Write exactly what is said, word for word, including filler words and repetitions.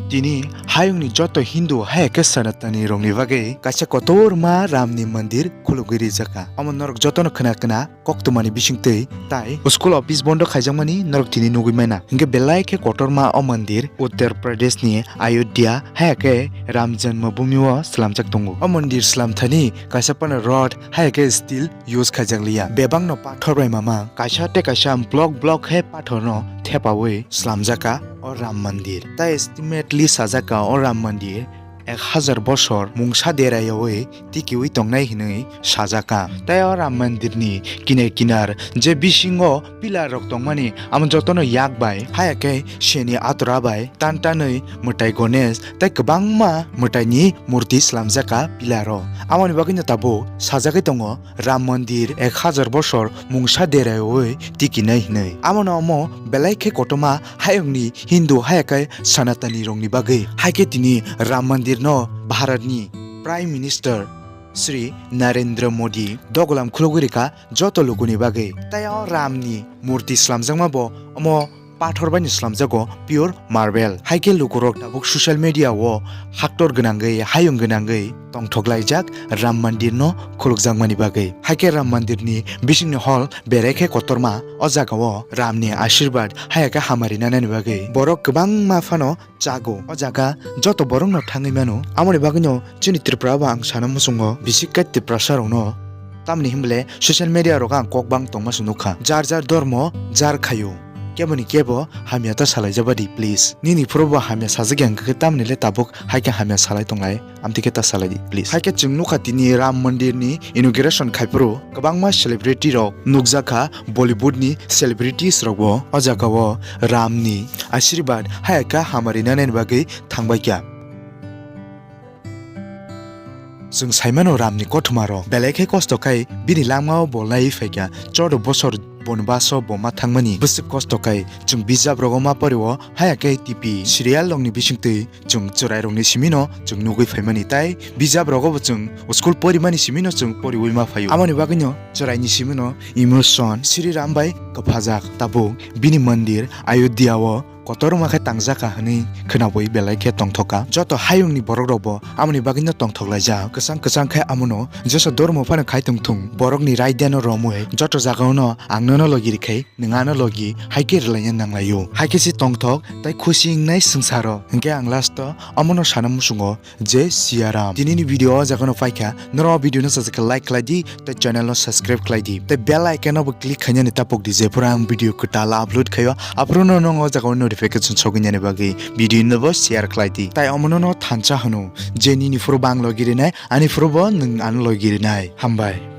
Tini hayungni joto Hindu haya khe Sanatani rokni bagwi kaisa kotorma Ramni mandir khulugwi rijak kha. Omo norok jotono khna khna koktwmani bisingtwi tai school office bondo khaijakmani norok tini nugwi mano. Hinkhe belai khe kotorma o mandir Uttar Pradeshni Ayodhya haya khe Ram Janmabhumio slamjak tongo. O mandir slamthani kaisa phano rod haya khe steel use khaijak liya. Bebakno pathor bai mama kaisa tei kaisa block block khe pathorno thepawi slamjak kha o Ram Mandir. Tai estimately sajak kha o Ram Mandir ek hazar bosor mungsa derayawi tikiwi tongnai hinwi sajak kha. Tai o Ram Mandirni kinar kinar je bisingo pillar rok tongmani amo jotono yak bai haya khe seni atora bai tan tanwi mwtai Ganesh tai kwbangma mwtaini murti slamjak kha pillar o. Amoni bagwino tabuk sajagwi tongo Ram Mandir ek hazar bosor mungsa derayawi tikinai hinwi. Amono omo belai khe kotorma hayungni Hindu haya khe Sanatani rokni bagwi. Hai khe tini Ram Mandirno Bharatni Prime Minister Shri Narendra Modi dogolam khulugwi rikha joto lukuni bagwi. Tai o Ramni murti slamjakma bo omo pathor bai no slamjago, pure marble. Hai khe lukurok tabuk social media o haktor gwnangwi, hayung gwnangwi tongthok laijak Ram Mandir no khulukjakmani bagwi. Hai khe Ram Mandir ni bisingni hall berai khe kotorma, o jaga o Ram ni ashirbad haya khe hamari nanani bagwi. Borok kwbangma phano chago. O jaga joto borok no thangwi mano. Amoni bagwi no chini Tripura bo ang sana muchungo, bisik khe Tiprasa rok no. Tamni hinbole social media rogo ang kok bang tongma se nukha. Jar jar dormo jar khaio. Keboni kebo hamya ta salaijaba di, please. Nini phuru bo hamya sajak ya hwnkhe tamni le tabuk hai khe hamya salai tonglai. Amtwi khe ta salai di, please. Hai khe chwng nukha tini Ram Mandir ni inauguration khai phuru kwbangma celebrity rok nukjak kha, Bollywood ni celebrities rok bo o jaga o Ram ni ashirbad haya khe hamari nanani bagwi thangbai kha. Chwng saimano Ramni kothoma rok belai khe kosto khai bini langmao bo laiwi phaikha, chordo bosor bonbaso bo ma thangmani. Bwswk kosto khai chwng bijap rogo ma porio, haya khe T V serial rokni bisingtwi chwng chwrai rokni simino chwng nugwi phaimani, tai bijap rogo bo chwng school porimani simino chwng poriwi ma phaio. Amoni bagwino chwraini simino emotion Sri Ram bai kwphajak tabuk bini mandir Ayodhya o kotorma khe tangjak kha hwnwi khwnabwi belai khe tongthok kha. Joto hayungni borok rok bo amoni bagwino tongthok laijak. Kwchang kwchang khe amono jesa dormo phano khai tong thung, borokni raida no romwi joto jaga o no ang nono logi rikhe nwng ano logi hai khe rwlaina nanglaio. Hai khe se tongthok tai khusi wngnai swngcharo. Hinkhe ang last o amono sana muchungo, Jai Siya Ram. Tinini video o jaga no paikha. Norok o video no sajak khe like khlai di, tei channel no subscribe khlai di, tei bell icon no bo click khainani tapok di, jephuru ang video kwtal upload khaio, aphuru no nong o jaga o notification sogwinani bagwi video no bo share khlai di. Tai omono no thansa hwno je nini phuru bo ang logi rinai, ani phuru bo nwng ano logi rinai. Hambai.